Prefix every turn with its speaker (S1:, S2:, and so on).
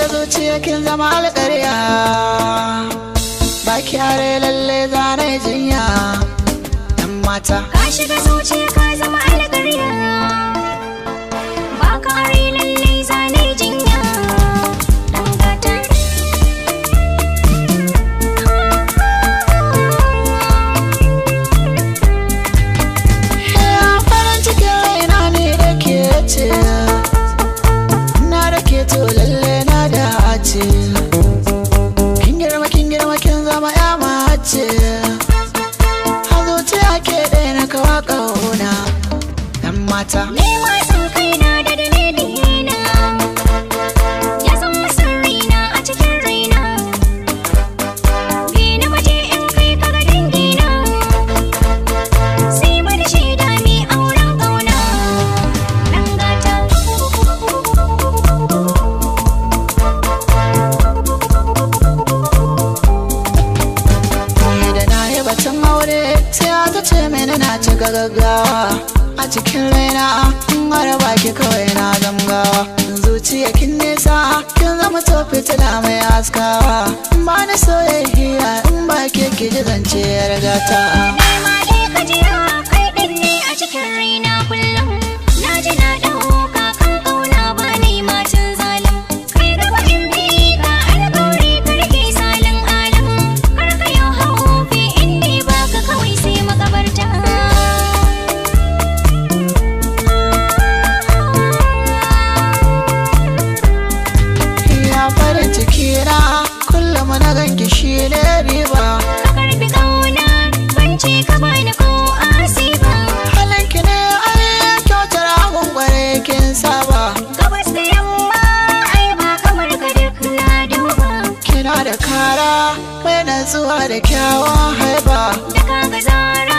S1: shiga zuciya kin zama alƙarya. Ba kyare lalle zane jinya. Yan mata.
S2: Ka shiga zuciya ka zama alƙarya. Ba kare lalle zane jinya. Dan gata.
S1: Ya farin cikin raina ne da ke ce. Na da ke to lalle na dace. Kin girma kin girma kin zama ya mace. A zuciya ke ɗaya na kawa ƙauna. Yan mata.
S2: Ni ma san kaina da dalilina. Ya zama sirrina a cikin raina. Bi ni waje in kai ka ga dangina. Sai mana shaida mi auren ƙauna. Dan gata.
S1: Ni da na yi batun aure sai aka ce mini na cika gaggawa. A cikin raina in har baki kawai na zamgawa. Zuciya kin nisa kin zama to fitila mai haskawa. Ba ni soyayya in ba ke ki ji zance yar gata.
S2: Ni ma dai ka jira kai ɗin ne a cikin raina kullum. Na ji na ɗauka kan ƙauna ba ni ma cin zalim. Kai gaba in bi ka alƙawari ka rike salin alim. Kar ka yau haufi in dai baka kawai sai makabarta.
S1: Ya farin ciki na kullum na ganki shi ne riba.
S2: Ka karɓi ƙauna ban ce ka bani ko asiba.
S1: Halinki ne ai kyautar abun kwarai kin saba.
S2: Gabas da yamma ai ba kamar ka duk na duba.
S1: Kina da kara mai natsuwa da kyawun haiba.
S2: Da ka ga zara